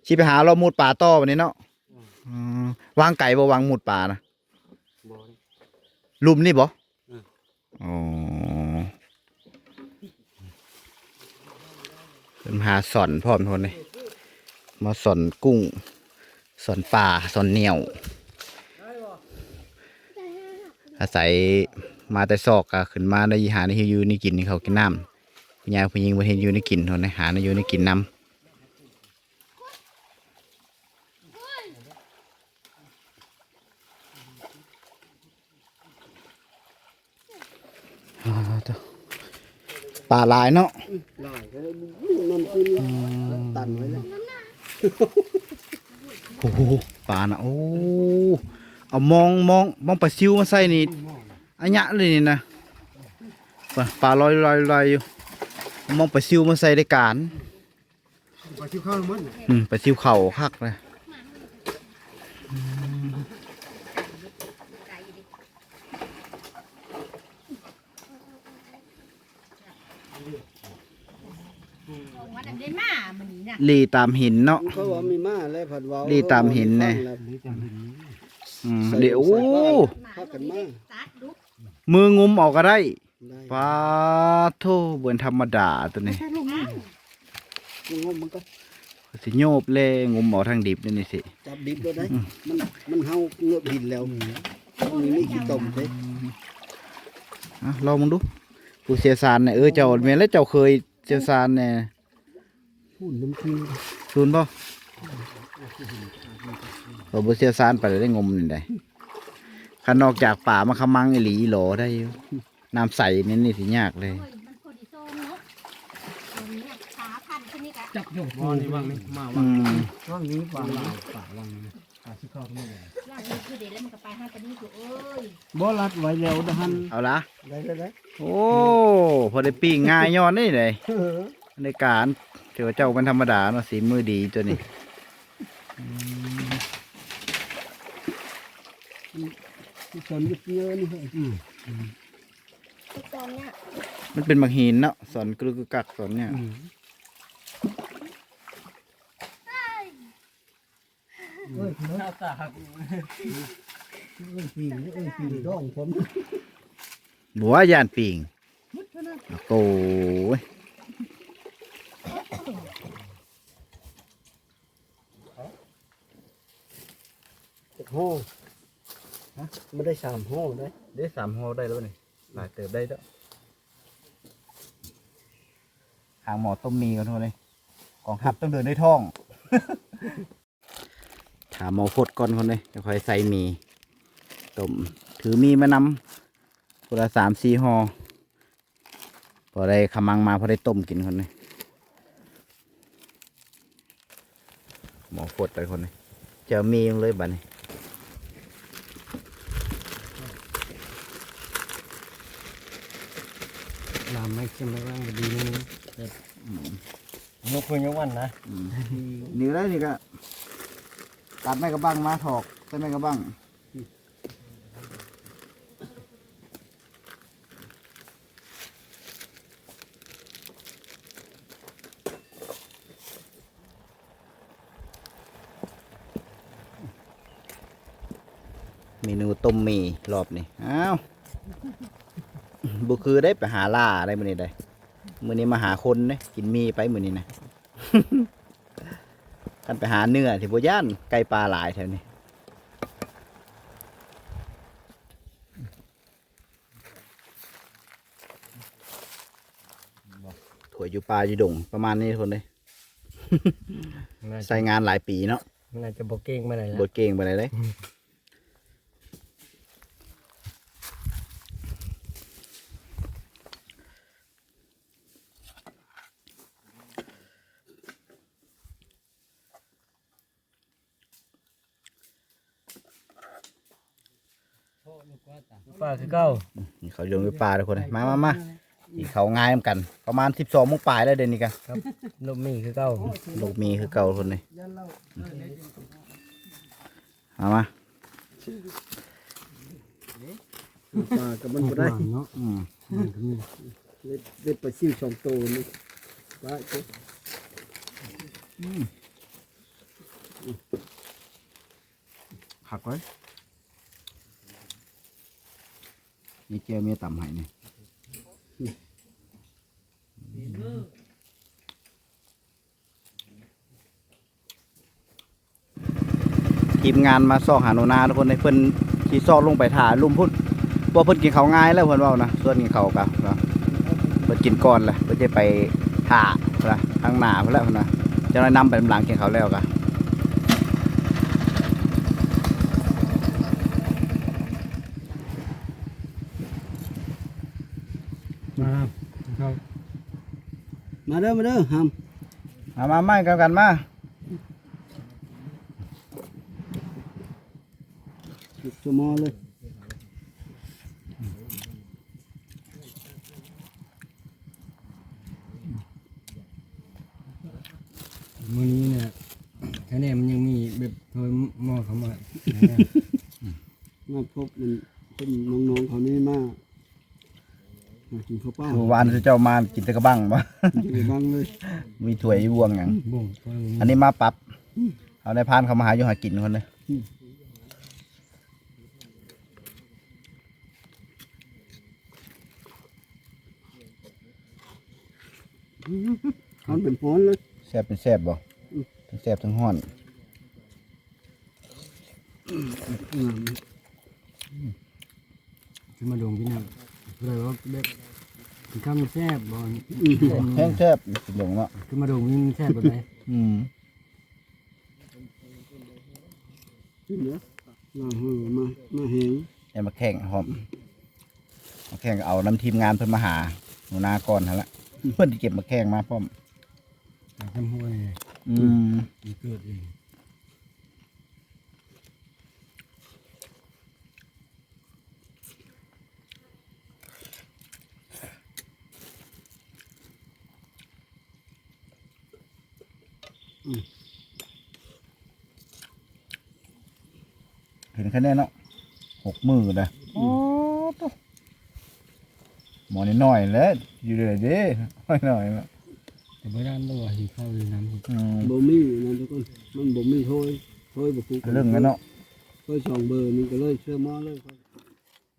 ຊິໄປຫາເລາະມຸດປາຕໍ່ບັດນີ້ເນາະ. ອືມ ອືມ ວາງໄກບໍ່ ວາງມຸດປານະ? ບໍ່ ລຸ່ມນີ້ບໍ່? ເອີ ອໍ ເພິ່ນມາຫາຊ່ອນພ້ອມຄົນນີ້ ມາຊ່ອນກຸ້ງ ຊ່ອນປາ ຊ່ອນແນວ. ອາໄສມາແຕ່ຊອກ ກໍຂຶ້ນມາໄດ້ຫາແນວຢູ່ແນວກິນໃຫ້ເຂົາກິນນ້ຳ. ຜູ້ໃຫຍ່ຜູ້ຍິງບໍ່ເຫັນຢູ່ໃນກິນ ໂທດ ຫາແນວຢູ່ແນວກິນນຳ. ອ່າ ໂທ້ ປາຫຼາຍເນາະ. ອືມ ຫຼາຍ ນັ້ນຄື ອືມ ຕັນໄວ້ແລ້ວ. ໂອ້ໂຫ ປານະ ໂອ້ ເອົາມອງ ມອງ ມອງປາຊິວມາໃສ່ນີ້ ອາຍະເລີຍນີ້ນະ. ປາ ປາລອຍ ລອຍ ລອຍຢູ່ ມອງປາຊິວມາໃສ່ໄດ້ການ. ປາຊິວເຂົ້າໝົດ. ອືມ ປາຊິວເຂົ້າຄັກເລີຍ. ອືມ ຂອງວັດອັນໄດ້ມາມື້ນີ້ ຫຼີ່ຕາມຫີນເນາະ ເຂົາວ່າມີມາແລ້ວ ເພິ່ນເວົ້າ ຫຼີ່ຕາມຫີນແນ່ ເອີ ມີຟັງແລ້ວ ອືມ ໃສ່ ເດ ໂອ້ ໃສ່ຜ້າ ພາກັນມາ ມືງຸມເອົາກໍໄດ້ ໄດ້ ປາໂທ້ ບໍ່ທຳມະດາໂຕນີ້ ງຸມມັນກໍ ຊິໂຍບແລ ງຸມເອົາທາງດິບນີ້ຊິ ຈັບດິບໂລດໄດ໋ ອືມ ມັນ ມັນເຮົາເງີບຫີນແລ້ວ ອືມ ມັນມີຂີ້ຕົມເດ້ ອ່ະ ລອງເບິ່ງດູ ຜູ້ຊ່ຽວຊານແນ່ ເອີ ເຈົ້າແມ່ນແລ້ວ ເຈົ້າເຄີຍຊ່ຽວຊານແນ່ ສູນບໍ່? ຂ້ອຍບໍ່ຊ່ຽວຊານປານໃດ ໄດ້ງົມນີ້ໄດ໋ ຄັນນອກຈາກປາມາຂະມັງອີ່ຫຼີອີ່ຫຼໍໄດ້ຢູ່ ນ້ຳໃສນີ້ ນີ້ຊິຍາກເລີຍ ໂອ້ຍ ມັນພໍດີຊ້ອນເນາະ ມັນຍາກ ຂາພັນຊະນິດອະ ຈັບຢູ່ ວາງນີ້ ວາງນີ້ ມາ ອືມ ວາງນີ້ ວາງນີ້ ປາ ວາງນີ້ ປາຊິເຂົ້າທັງໝົດເລີຍ ວາງນີ້ຄືເດ ແລ້ວມັນກໍໄປຫາປານີ້ ໂອ້ຍ ບໍ່ລັດໄວ້ແລ້ວດະຫັ້ນ ເອົາລະ ໄດ້ ໄດ້ ໄດ້ ໂອ້ ພໍໄດ້ປີ້ງງ່າຍຍ້ອນນີ້ເດ້ ເອີ ໃນການ ຖືວ່າເຈົ້າບໍ່ທຳມະດາເນາະ ສີມືດີຕົວນີ້ ອືມ ມັນ ມັນສອນຢູ່ເປີນີ້ ອືມ ມັນເປັນໝາກຫີນເນາະ ສອນກຶກກັກ ສອນຫຍັງ ອືມ ເອີຍ ເອີຍ ປີງ ເອີຍ ປີງດອງຜົມ ບໍ່ວ່າຢ້ານປີງ ໂອ້ຍ ຫົວ ຮະ ມັນໄດ້ສາມຫົວໄດ໋ ໄດ້ສາມຫົວໄດ້ແລ້ວນີ້ ຫຼາຍເຕີບໄດ້ເດີ ຫາໝໍ້ຕົ້ມໝີ່ກ່ອນ ທຸກຄົນເອີຍ ກອງທັບຕ້ອງເດີນດ້ວຍທ້ອງ ຖ້າໝໍ້ຟົດກ່ອນຄົນເດ້ ຈະຄ່ອຍໃສ່ໝີ່ຕົ້ມ ຖືໝີ່ມານຳ ຄົນລະສາມສີ່ຫໍ່ ພໍໄດ້ຂະມັງມາ ພໍໄດ້ຕົ້ມກິນຄົນເດ້ ໝໍ້ຟົດໄປຄົນເດ້ ເຈີໝີ່ລົງເລີຍບາດນີ້ ນ້ຳໃຫ້ເຂັ້ມແລ້ວກໍດີໜຶ່ງ ອືມ ຍົກເພື່ອຍົກມັນນະ ອືມ ນີ້ໄດ້ນີ້ກະ ຕັດໄມ້ກະບັງມາຖອກໃສ່ໄມ້ກະບັງ ເມນູຕົ້ມໝີ່ລອບນີ້ ອ້າວ ບໍ່ຄືໄດ້ໄປຫາລ່າໄດ້ມື້ນີ້ໄດ້ ມື້ນີ້ມາຫາຄົນເດ້ ກິນໝີ່ໄປມື້ນີ້ນະ ຄັນໄປຫາເນື້ອຊິບໍ່ຢ້ານ ໄກ່ປ່າຫຼາຍແຖວນີ້ ຖ້ວຍຢູ່ປ່າຢູ່ດົງປະມານນີ້ທຸກຄົນເດ້ ໃຊ້ງານຫຼາຍປີເນາະ ມັນອາດຈະບໍ່ເກັ່ງປານໃດ ບໍ່ເກັ່ງປານໃດເດ້ ປ່າຄືເກົ່າ ອືມ ເຂົາຢູ່ປ່າທຸກຄົນ ມາ ມາ ມາ ກິນເຂົ້າງາຍນຳກັນ ປະມານສິບສອງໂມງປາຍແລ້ວດຽວນີ້ກະ ລົບໝີ່ຄືເກົ່າ ລົບໝີ່ຄືເກົ່າຄົນນີ້ ເອົາມາ ປາກັບມັນບໍ່ໄດ້ເນາະ ອືມ ເລັດ ເລັດປາຊິວສອງໂຕນີ້ ປາ ອືມ ຄັກເວີຍ ມີແຈ່ວເມຍຕຳໃຫ້ນີ້ ທີມງານມາຊອກຫາໜູນາທຸກຄົນເດ້ ເພິ່ນຊິຊອກລົງໄປຖ້າລຸ່ມພຸ້ນ ເພາະເພິ່ນກິນເຂົ້າງາຍແລ້ວ ເພິ່ນເວົ້ານະ ຊວນກິນເຂົ້າກະ ເນາະ ເພິ່ນກິນກ່ອນລະ ເພິ່ນຈະໄປຖ້າ ທາງໜ້າພຸ້ນແຫຼະ ເພິ່ນວ່າ ຈັກໜ້ອຍນຳໄປນຳຫຼັງ ກິນເຂົ້າແລ້ວກະ ມາ ເຂົ້າ ມາເດີ ມາເດີ ຫຳ ມາ ມາ ມາ ກັນ ກັນ ມາ. ຈຸດສະໝໍເລີຍ ມື້ນີ້ນະ ຄະແນນມັນຍັງມີແບບໂທໝໍເຂົ້າມາ ມາພົບມັນ ເປັນນ້ອງໆເຂົານີ້ມາ ມາ ກິນເຂົ້າປ່າ ຄືວານເຈົ້າມາກິນແຕ່ກະບັງບໍ່? ກິນແຕ່ກະບັງເລີຍ ມີຖ້ວຍມີບ່ວງຫຍັງ? ອືມ ອັນນີ້ມາປັບ ອືມ ເອົານາຍພານເຂົ້າມາຫາຢູ່ຫາກິນຄົນເດ້ ອືມ ອືມ ຮ້ອນເປັນຮ້ອນເລີຍ ແຊບເປັນແຊບບໍ່? ອືມ ທັງແຊບທັງຮ້ອນ ອືມ ອືມ ຂຶ້ນມາດົງກິນນ້ຳ ຜູ້ໃດວ່າແບບກິນຂ້າວມັນແຊບບໍ່? ອືມ ແຮງແຊບກິນດົງເນາະ ຂຶ້ນມາດົງນີ້ມັນແຊບແບບໃດ? ອືມ ກິນເດີ ລ້າງມືມາ ມາແຮງ ໄດ້ໝາກແຂ້ງພ້ອມ ໝາກແຂ້ງກໍເອົານຳທີມງານເພິ່ນມາຫາຫົວໜ້າກ່ອນຫັ້ນລະ ອືມ ເພິ່ນຊິເກັບໝາກແຂ້ງມາພ້ອມ ຈາກນ້ຳຫ້ວຍ ອືມ ມັນເກີດເອງ ອືມ ເຫັນແຄ່ນີ້ເນາະ ຫົກມື້ນະ ອືມ ໂອ້ໂຕ ໝໍ້ນ້ອຍໆແຫຼະ ຢູ່ເລື້ອຍເດ້ ນ້ອຍໆເນາະ ແຕ່ບໍ່ຢ້ານບໍ່ວ່າຫິວເຂົ້າຢູ່ນຳ ອືມ ບໍ່ມີນະທຸກຄົນ ມັນບໍ່ມີຖ້ວຍ ຖ້ວຍບໍ່ຄູ່ກັນ ເລື່ອງນັ້ນເນາະ ຖ້ວຍສອງເບີ ມັນກໍເລີຍເຊື່ອໝໍ້ເລີຍ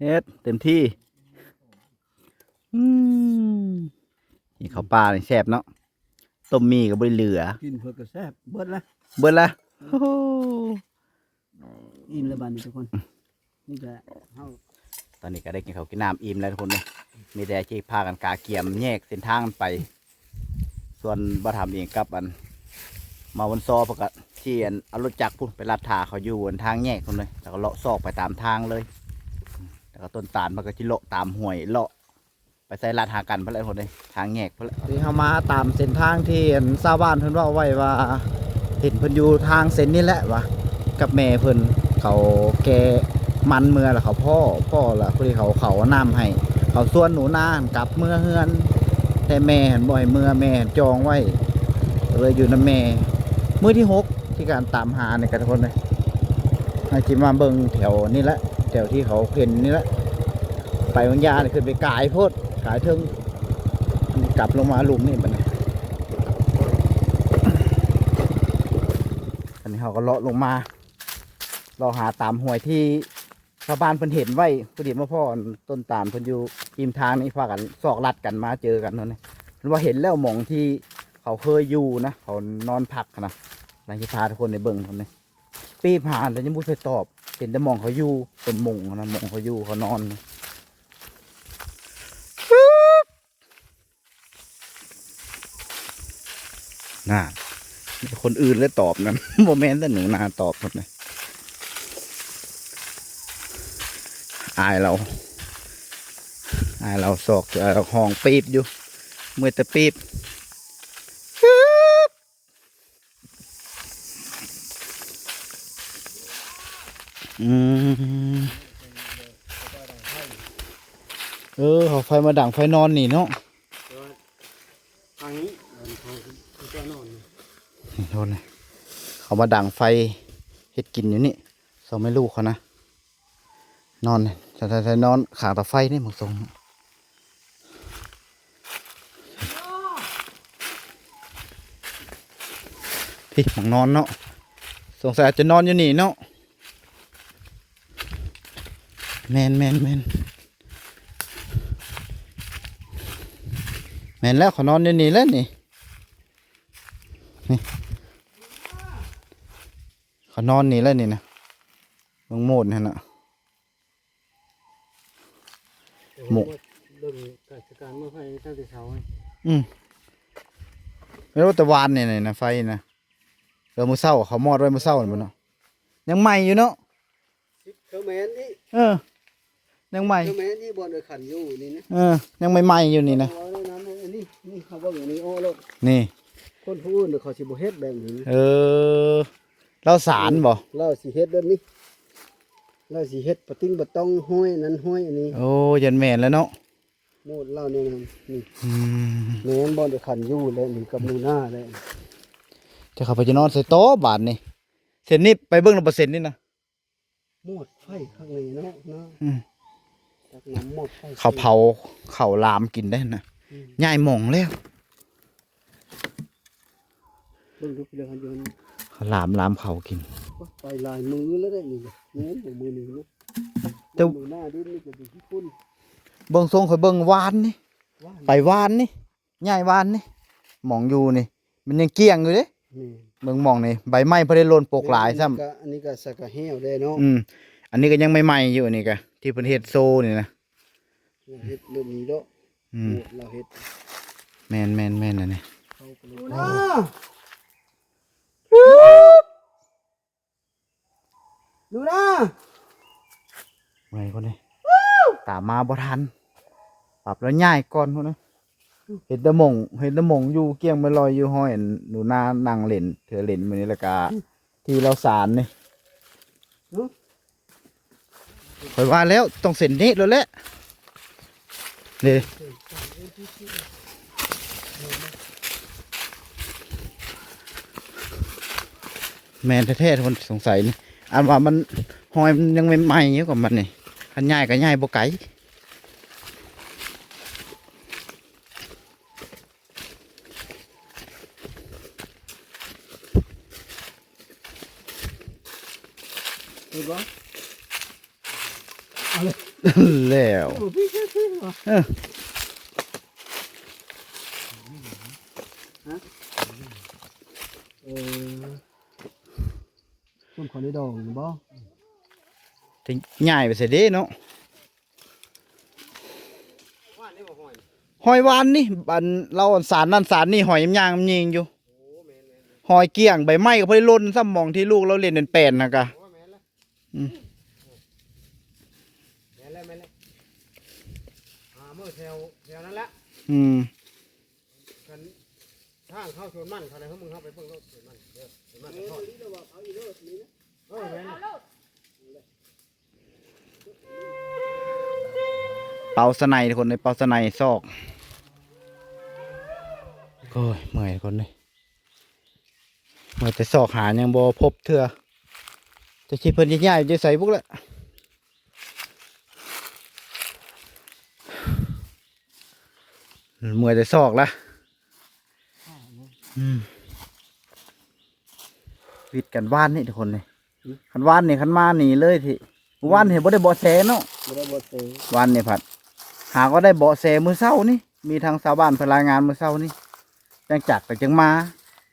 ເຮັດເຕັມທີ່ ອືມ ກິນເຂົ້າປ່ານີ້ແຊບເນາະ ຕົ້ມໝີ່ກໍບໍ່ໄດ້ເຫຼືອ ກິນເພິ່ນກໍແຊບ ເບິດລະ ເບິດລະ ໂອ້ໂຫ ອີ່ມແລ້ວບາດນີ້ທຸກຄົນ ນີ້ກໍເຮົາ ຕອນນີ້ກໍໄດ້ກິນເຂົ້າກິນນ້ຳອີ່ມແລ້ວທຸກຄົນເດີ ມີແຕ່ຊິພາກັນກະກຽມແຍກເສັ້ນທາງກັນໄປ ສ່ວນບ່າວຖາມເອງກັບອັນມາວອນຊໍ ເພິ່ນກໍຊິອັນເອົາລົດຈັກພຸ້ນໄປລັດຖ້າເຂົາຢູ່ອັນທາງແຍກພຸ້ນເລີຍ ແລ້ວກໍເລາະຊອກໄປຕາມທາງເລີຍ ແລ້ວກໍຕົ້ນຕານເພິ່ນກໍຊິເລາະຕາມຫ້ວຍ ເລາະໄປໃສ່ລັດຫາກັນພຸ້ນແຫຼະທຸກຄົນເອີຍ ທາງແຍກພຸ້ນແຫຼະ ນີ້ເຮົາມາຕາມເສັ້ນທາງທີ່ອັນຊາວບ້ານເພິ່ນເວົ້າໄວ້ວ່າ ເຫັນເພິ່ນຢູ່ທາງເສັ້ນນີ້ແຫຼະວ່າ ກັບແມ່ເພິ່ນ ເຂົາແກ່ມັນເມືອ ແລ້ວເຂົາພໍ້ ພໍ້ແລ້ວພໍດີເຂົາ ເຂົາເອົານ້ຳໃຫ້ ເຂົາຊວນໜູນາຫັ້ນກັບເມືອເຮືອນ ແຕ່ແມ່ຫັ້ນບໍ່ໃຫ້ເມືອ ແມ່ຫັ້ນຈອງໄວ້ ກໍເລີຍຢູ່ນຳແມ່ ມື້ທີຫົກທີ່ການຕາມຫານີ້ກັນທຸກຄົນເອີຍ ໃຫ້ຊິມາເບິ່ງແຖວນີ້ແຫຼະ ແຖວທີ່ເຂົາເຫັນນີ້ແຫຼະ ໄປບາງຢ່ານີ້ຂຶ້ນໄປກາຍໂພດ ກາຍເທິງ ກັບລົງມາລຸ່ມນີ້ບັດນີ້ ອັນນີ້ເຮົາກໍເລາະລົງມາ ເລາະຫາຕາມຫ້ວຍທີ່ຊາວບ້ານເພິ່ນເຫັນໄວ້ ພໍດີມາພໍ້ຕົ້ນຕານເພິ່ນຢູ່ຮິມທາງນີ້ ພາກັນຊອກລັດກັນມາເຈີກັນນັ້ນ ເພິ່ນວ່າເຫັນແລ້ວ ໝ່ອງທີ່ເຂົາເຄີຍຢູ່ນະ ເຂົານອນພັກຫັ້ນນະ ຫຼັງຈະພາທຸກຄົນໄດ້ເບິ່ງພຸ້ນນີ້ ປີບຫາແລ້ວຍັງບໍ່ໄດ້ຕອບ ເຫັນແຕ່ໝ່ອງເຂົາຢູ່ ເປັນມຸງນະ ມຸງເຂົາຢູ່ເຂົານອນນະ ນະ ມີແຕ່ຄົນອື່ນເລີຍຕອບນະ ບໍ່ແມ່ນແຕ່ໜູນາຕອບພຸ້ນນະ ອາຍລາວ ອາຍລາວຊອກ ອາຍລາວຮ້ອງປີບຢູ່ ເມື່ອຍແຕ່ປີບ ອືມ ເອີ ເອົາໄຟມາດັງໄຟນອນນີ້ເນາະ ທາງນີ້ ອັນຂອງເຈົ້ານອນນີ້ ນີ້ ໂທດນະ ເຂົາມາດັງໄຟເຮັດກິນຢູ່ນີ້ ສອງແມ່ລູກເຂົານະ ນອນ ໃສ່ ໃສ່ ໃສ່ນອນຂ້າງເຕົາໄຟນີ້ ໝາກສົງ ພີ້ໝາກນອນເນາະ ສົງໄສອາດຈະນອນຢູ່ນີ້ເນາະ ແມ່ນ ແມ່ນ ແມ່ນ ແມ່ນແລ້ວ ເຂົານອນຢູ່ນີ້ແຫຼະນີ້ ນີ້ ເຂົານອນນີ້ແຫຼະນີ້ນະ ເບິ່ງໂມດຫັ້ນນະ ໂມດ ເບິ່ງການຈັດການເມືອງໄຟຕັ້ງແຕ່ເຊົ້າ ອືມ ແມ່ນວ່າແຕ່ວານນີ້ນະ ໄຟນະ ເອີ ມື້ເຊົ້າເຂົາມອດໄວ້ມື້ເຊົ້ານີ້ບໍ່ເນາະ ຍັງໃໝ່ຢູ່ເນາະ ເອີ ແມ່ນອີກ ເອີ ຍັງໃໝ່ ເອີ ແມ່ນອີກ ບ່ອນເອື້ອຍຂັນຢູ່ນີ້ນະ ເອີ ຍັງໃໝ່ໆຢູ່ນີ້ນະ ເອົາແນວນັ້ນ ອັນນີ້ ນີ້ເຂົາເບິ່ງອັນນີ້ອອກໂລດ ນີ້ ຄົນຜູ້ອື່ນເຂົາຊິບໍ່ເຮັດແບບນີ້ນະ ເອີ ລາວສານບໍ່? ລາວຊິເຮັດແບບນີ້ ລາວຊິເຮັດປະຕິງປະຕ້ອງ ຫ້ອຍນັ້ນຫ້ອຍອັນນີ້ ໂອ້ ຢ້ານແມ່ນແລ້ວເນາະ ໂມດລາວແນວນັ້ນ ນີ້ ອືມ ແມ່ນບ່ອນເອື້ອຍຂັນຢູ່ແຫຼະ ນີ້ກັບໜູນາແຫຼະ ຈະເຂົ້າໄປຈະນອນໃສຕໍ່ບາດນີ້ ເສັ້ນນີ້ໄປເບິ່ງແລ້ວບໍ່ ເສັ້ນນີ້ນະ ໝົດໄຟຂ້າງໃນເນາະ ເນາະ ອືມ ຕັກນ້ຳໝົດໃສ່ ເຂົາເຜົາ ເຂົາລາມກິນໄດ້ນະ ອືມ ຍ້າຍໝ່ອງແລ້ວ ເບິ່ງດູເດີ ຢູ່ຫັ້ນ ເຂົາລາມ ລາມເຂົາກິນ ໄປຫຼາຍມື້ແລ້ວເດ້ນີ້ ແມ່ນບໍ່ມື້ໜຶ່ງເນາະ ແຕ່ມື້ໜ້າດິນນີ້ກໍຊິຂຸ້ນ ເບິ່ງຊົງຂ້ອຍເບິ່ງວານນີ້ ວານ ໄປວານນີ້ ຍ້າຍວານນີ້ ໝ່ອງຢູ່ນີ້ ມັນຍັງກ້ຽງຢູ່ເດ້ ແມ່ນ ເບິ່ງໝ່ອງນີ້ ໃບໄມ້ບໍ່ໄດ້ຫຼົ່ນປົກຫຼາຍຊ້ຳ ແມ່ນ ອັນນີ້ກໍ ອັນນີ້ກໍສັກກະແຫ້ວແດ່ເນາະ ອືມ ອັນນີ້ກໍຍັງໃໝ່ໆຢູ່ ອັນນີ້ກໍທີ່ເພິ່ນເຮັດໂຊນີ້ນະ ເຮັດເລີ່ມມີເນາະ ອືມ ໂອ້ ລາວເຮັດ ແມ່ນໆໆ ອັນນີ້ ເຂົ້າໄປເລີຍ ໜູນາ ເມື່ອຍຄົນນີ້ ຕາມມາບໍ່ທັນ ປັບແລ້ວຍ້າຍກ່ອນພຸ້ນນະ ເຫັນແຕ່ໝ່ອງ ເຫັນແຕ່ໝ່ອງຢູ່ກ້ຽງໄປລອຍຢູ່ ຫ້ອຍອັນໜູນານັ່ງຫຼິ້ນ ເທື່ອຫຼິ້ນມື້ນີ້ ແລ້ວກະທີ່ລາວສານນີ້ ຫຶ? ຂ້ອຍວ່າແລ້ວຕ້ອງເສັ້ນເນດໂລດແຫຼະ ເດ້ ແມ່ນແທ້ໆ ຄົນສົງໄສນີ້ ອັນວ່າມັນ ຮອຍມັນຍັງໃໝ່ໆຢູ່ກັບມັນນີ້ ຄັນຍ້າຍກໍຍ້າຍບໍ່ໄກ. ເຫັນບໍ່? ແລ້ວ ເອີ ເອີ ເພິ່ນຂໍໄດ້ດອກນີ້ບໍ່? ຈະຍ້າຍໄປໃສເດ້ເນາະ? ຮອຍວານນີ້ ອັນລາວສານນັ້ນສານນີ້ ຮອຍຍັງຍາງຍິງຢູ່ ຮອຍກ້ຽງ ໃບໄມ້ກໍບໍ່ໄດ້ຫຼົ່ນຊ້ຳ ໝ່ອງທີ່ລູກລາວຫຼິ້ນແປ້ນຫັ້ນກະ ອືມ ແມ່ນແລ້ວ ແມ່ນແລ້ວ ຫາມື້ແຖວ ແຖວນັ້ນແຫຼະ ອືມ ຄັນທາງເຂົ້າສວນມັນ ເຂົາໄດ້ ເຮົາ ມຶງເຮົາໄປເບິ່ງໂລດ ສວນມັນເດີ ສວນມັນກະທອດ ເອີ ແມ່ນ ເປົາສະໄນທຸກຄົນເອີຍ ເປົາສະໄນຊອກ ໂອ້ຍ ເມື່ອຍທຸກຄົນເອີຍ ເມື່ອຍແຕ່ຊອກຫາຍັງບໍ່ພົບເທື່ອ ຈັກຊິເພິ່ນຈະຍ້າຍໄປຢູ່ໃສພຸ້ນແຫຼະ ເມື່ອຍແຕ່ຊອກລະ ອືມ ວິດກັນວານນີ້ທຸກຄົນເອີຍ ຄັນວານນີ້ ຄັນມານີ້ເລີຍທີ່ ວານນີ້ບໍ່ໄດ້ເບາະແສເນາະ ບໍ່ໄດ້ເບາະແສ ວານນີ້ພັດ ຫາກໍໄດ້ເບາະແສມື້ເຊົ້ານີ້ ມີທາງຊາວບ້ານເພິ່ນລາຍງານມື້ເຊົ້ານີ້ ຈັ່ງຈັກກໍຈຶ່ງມາ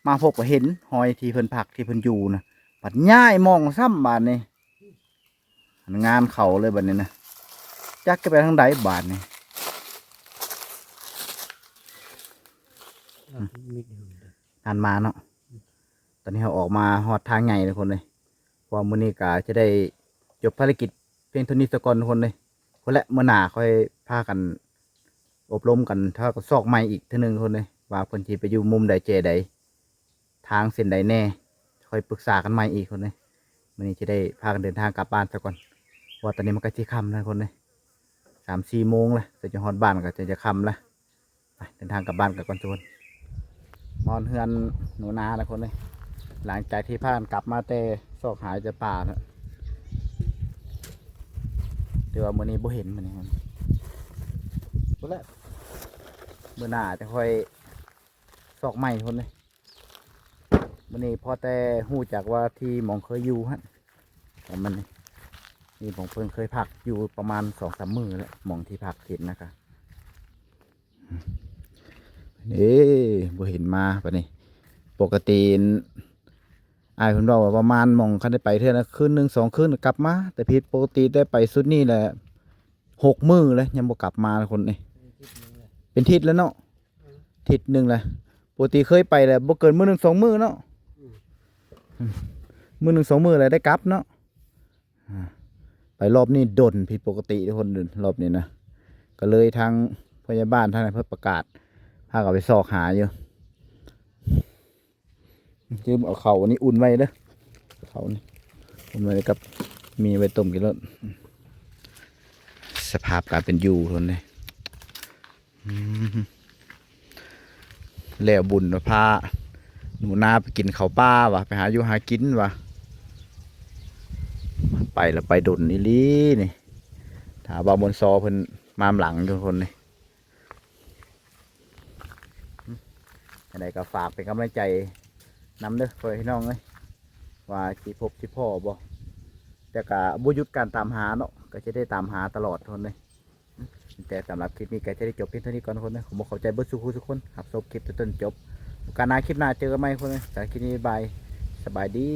ມາພົບກໍເຫັນຮອຍທີ່ເພິ່ນພັກ ທີ່ເພິ່ນຢູ່ນະ ບັດຍ້າຍໝ່ອງຊ້ຳບາດນີ້ ງານເຂົາເລີຍບາດນີ້ນະ ຈັກຈະໄປທາງໃດບາດນີ້ ຫັ້ນມາເນາະ ຕອນນີ້ເຮົາອອກມາຮອດທາງໃຫຍ່ທຸກຄົນເອີຍ ເພາະວ່າມື້ນີ້ກະຈະໄດ້ຈົບພາລະກິດພຽງເທົ່ານີ້ສາກ່ອນທຸກຄົນເອີຍ ພຸ້ນແຫຼະ ມື້ໜ້າຄ່ອຍພາກັນອົບຮົມກັນ ຖ້າກໍຊອກໃໝ່ອີກເທື່ອໜຶ່ງທຸກຄົນເອີຍ ວ່າເພິ່ນຊິໄປຢູ່ມຸມໃດແຈໃດ ທາງເສັ້ນໃດແດ່ ຄ່ອຍປຶກສາກັນໃໝ່ອີກຄົນເອີຍ ມື້ນີ້ຈະໄດ້ພາກັນເດີນທາງກັບບ້ານສາກ່ອນ ເພາະວ່າຕອນນີ້ມັນໃກ້ຊິຄ່ຳແລ້ວຄົນເອີຍ ສາມສີ່ໂມງແລ້ວ ຈະຮອດບ້ານກໍຈະຄ່ຳແລ້ວ ໄປເດີນທາງກັບບ້ານກັນກ່ອນທຸກຄົນ ມາຮອດເຮືອນໜູນາແລ້ວຄົນເອີຍ ຫຼັງຈາກທີ່ພາກັນກັບມາແຕ່ຊອກຫາແຕ່ປ່ານະ ແຕ່ວ່າມື້ນີ້ບໍ່ເຫັນ ມື້ນີ້ພຸ້ນແຫຼະ ມື້ໜ້າຈະຄ່ອຍຊອກໃໝ່ພຸ້ນເລີຍ ມື້ນີ້ພໍແຕ່ຮູ້ຈັກວ່າທີ່ໝ່ອງເຄີຍຢູ່ຫັ້ນ ປະມານນີ້ ນີ້ໝ່ອງເພິ່ນເຄີຍພັກຢູ່ປະມານສອງສາມມື້ແຫຼະ ໝ່ອງທີ່ພັກເຫັນນະກະ ເອີ ບໍ່ເຫັນມາປານນີ້ ປົກກະຕິ ອ້າຍເພິ່ນເວົ້າວ່າປະມານໝ່ອງຄັນໄດ້ໄປເທື່ອນະ ຄືນໜຶ່ງສອງຄືນກໍກັບມາ ແຕ່ຜິດປົກກະຕິໄດ້ໄປຊຸດນີ້ແຫຼະ ຫົກມື້ແລ້ວຍັງບໍ່ກັບມາຄົນນີ້ ເປັນທິດແລ້ວເນາະ ທິດໜຶ່ງແລ້ວ ປົກກະຕິເຄີຍໄປແລ້ວບໍ່ເກີນມື້ໜຶ່ງສອງມື້ເນາະ ອືມ ມື້ໜຶ່ງສອງມື້ແລ້ວໄດ້ກັບເນາະ ອ່າ ໄປລອບນີ້ດົນຜິດປົກກະຕິທຸກຄົນ ລອບນີ້ນະ ກໍເລີຍທາງພະຍາບານທາງນັ້ນເພິ່ນປະກາດ ພາກັນໄປຊອກຫາຢູ່ ຈື່ມເອົາເຂົ້າອັນນີ້ອຸ່ນໄວ້ເດີ ເຂົ້ານີ້ອຸ່ນໄວ້ກັບໝີ່ໄວ້ຕົ້ມກິນໂລດ ສະພາບການເປັນຢູ່ທຸກຄົນເອີຍ ອືມ ແລ້ວບຸນວ່າພາໜູນາໄປກິນເຂົ້າປ່າວ່າ ໄປຫາຢູ່ຫາກິນວ່າ ໄປລະໄປດົນອີ່ຫຼີນີ້ ແ ຫາບ່າວມົນຊໍເພິ່ນມານຳຫຼັງທຸກຄົນນີ້. ຈັ່ງໃດກໍຝາກເປັນກຳລັງໃຈນຳເດີພໍ່ແມ່ພີ່ນ້ອງເອີຍ ວ່າຊິພົບຊິພໍ້ບໍ່ ແຕ່ກໍບໍ່ຢຸດການຕາມຫາເນາະ ກໍຈະໄດ້ຕາມຫາຕະຫຼອດທຸກຄົນເອີຍ. ແຕ່ສຳລັບຄລິບນີ້ກໍຈະໄດ້ຈົບພຽງເທົ່ານີ້ກ່ອນທຸກຄົນເດີ. ຂໍຂອບໃຈເບິດສູ່ຜູ້ທຸກຄົນຮັບຊົມຄລິບແຕ່ຕົ້ນຈົນຈົບ. ໂອກາດໜ້າຄລິບໜ້າເຈີກັນໃໝ່ທຸກຄົນເອີຍ. ສຳລັບຄລິບນີ້ບາຍ ສະບາຍດີ.